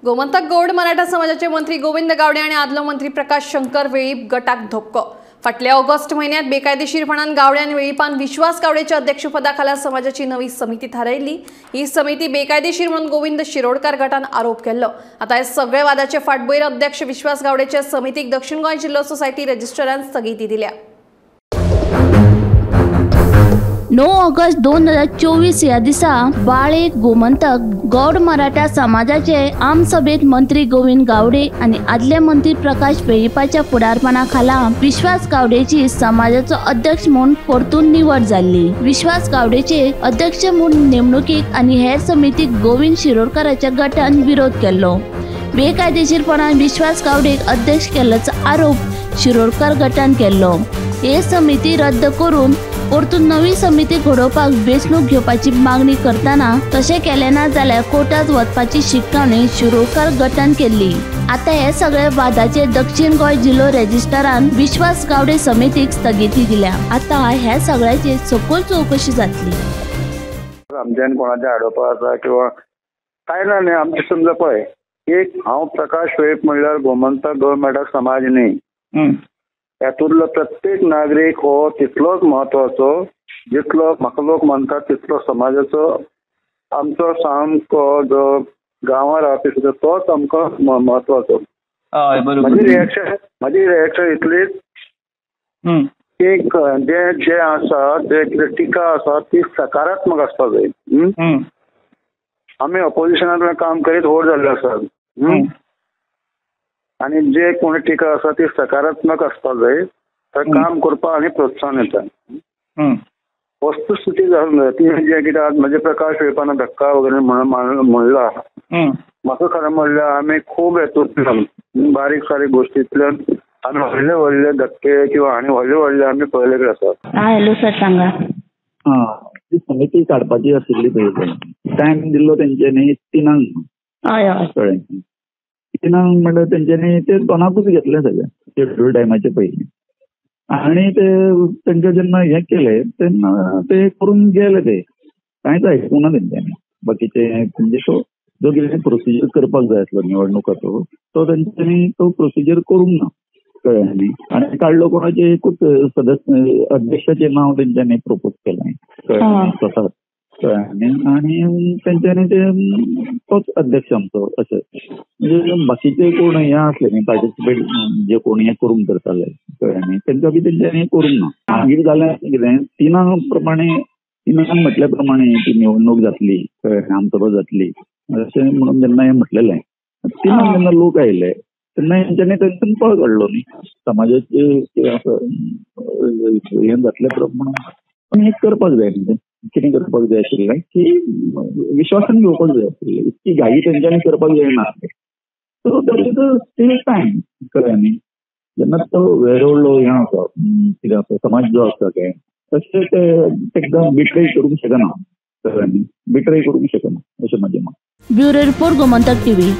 गोमंतक गौड मराठा समाजाचे मंत्री गोविंद गावडे आणि आदलो मंत्री प्रकाश शंकर वेळीप गटाक धपको। फाटल्या ऑगस्ट महिन्यात बेकायदेशीरपणान गावडे आनी वेळीपान विश्वास गावडेच्या अध्यक्षपदाखाला समाजाची नवी समिती थारायली। ही समिती बेकायदेशीर म्हणून गोविंद शिरोडकर गटान आरोप केल्लो। आता हे सगळे वादाचे फाटभुंयेर अध्यक्ष विश्वास गावडेच्या समितीक दक्षिण गोंय जिल्लो सोसायटी रजिस्ट्रारान स्थगिती दिल्या। 9 ऑगस्ट 2024 ह्या दिसा बाळे गोमंतक गौड मराठा समाजाचे आमसभेत मंत्री गोविंद गावडे आनी आदले मंत्री प्रकाश वेळीपाच्या फुडारपणा खाला विश्वास गावडेची समाजाचो अध्यक्ष म्हूण परतून निवड जाल्ली। विश्वास गावडेचे अध्यक्ष म्हूण नेमणुकीक आनी हेर समितीक गोविंद शिरोडकराच्या गटान विरोध केल्लो। बेकायदेशीरपणान विश्वास गावडेक अध्यक्ष केल्ल्याचो आरोप शिरोडकर गटान केल्लो। हे समिती रद्द करून परतून नवी समिती घडोवपाक वेंचणूक घेवपाची मागणी करतना तशें केलें ना जाल्यार कोर्टात वचपाची शिटकावणी शिरोडकर गटान केल्ली। आतां हे सगळे वादाचे दक्षिण गोंय जिल्लो रजिस्ट्रारान विश्वास गावडे समितीक स्थगिती दिल्या। आतां ह्या सगळ्याची सखोल चवकशी जातली। आमच्यान कोणाच्या आडोवपा आसा किंवा काय ना न्ही, आमचें समजा पळय एक हांव प्रकाश वेळीप म्हणल्यार गोमंतक गौड मराठा समाज न्ही, हातूंतलो प्रत्येक नागरीक हो तितलोच म्हत्वाचो जितलो म्हाका लोक मानतात तितलो समाजाचो आमचो सामको जो गांवां रावपी सुद्दां तोच आमकां म्हत्वाचो। म्हाजी रिएक्शन इतलीच की जे जे आसा जे कितें टिका आसा ती सकारात्मक आसपाक जाय। आमी ऑपोजिशनांतल्यान काम करीत व्हड जाल्ले आसात आनी जे कोण टिका आसा ती सकारात्मक आसपाक जाय, तर काम करपाक आनी प्रोत्साहन येता। वस्तुस्थिती जावन जाय ती जे कितें आज म्हणजे प्रकाश वेळपान धक्का वगैरे म्हणला, म्हाका खरें म्हणल्यार आमी खूब हेतूंतल्यान बारीक सारीक गोश्टींतल्यान आमी व्हडले व्हडले धक्के किंवा आनी व्हडले व्हडले आमी पळयल्ले आसात। हॅलो सर, सांगा। ती समिती काडपाची आशिल्ली पळय, टायम दिल्लो तेंच्यांनी 3 कळ्ळें, 3 म्हणल्यार तेंच्यांनी ते दोनाकूच घेतले सगळे शेड्यूल टायमाचे पयलीं, आनी ते तेंकां जेन्ना हें केलें तेन्ना ते करून गेले, ते कांयच आयकूंक ना तेंच्यांनी। बाकीचे म्हणजे तो जो कितें प्रोसिजर करपाक जाय आसलो निवडणुकाचो तो तेंच्यांनी तो प्रोसिजर करूंक ना, कळ्ळें न्ही। आनी काडलो कोणाचें एकूच सदस्य अध्यक्षाचें नांव तेंच्यांनी प्रपोज केलें, कळ्ळें स्वता, कळ्ळें न्ही, आनी तेंच्यांनी ते तोच अध्यक्ष आमचो अशें म्हणजे बाकीचे कोण हे आसले न्ही पार्टिसिपेट जे कोण हे करूंक करताले, कळ्ळें न्ही, तेंकां बी तेंच्यांनी करूंक ना। मागीर जालें कितें, 3 प्रमाणे 3 म्हटल्या प्रमाणे ती निवडणूक जातली, कळ्ळें, आमसभा जातली अशें म्हणून जेन्ना हें म्हटलेलें 3 जेन्ना लोक आयले तेन्ना हेंच्यांनी तेंच्यान पळ काडलो न्ही समाजाचे कितें आसा हें जातलें प्रमाण। पण हें करपाक जाय न्ही, कितें करपाक जाय आशिल्लें की विश्वासान घेवपाक जाय आशिल्लें, इतकी घाई तेंच्यांनी करपाक जायना। So that is a still time, कळ्ळें न्ही। जेन्ना तो वेरवडलो हें आसा कितें आसा समाज जो आसा ते तशें ते एकदम बिट्रे करूंक शकना, कळ्ळें न्ही, बिट्रे करूंक शकना अशें म्हाजें मत। Bureau report, Gomantak TV.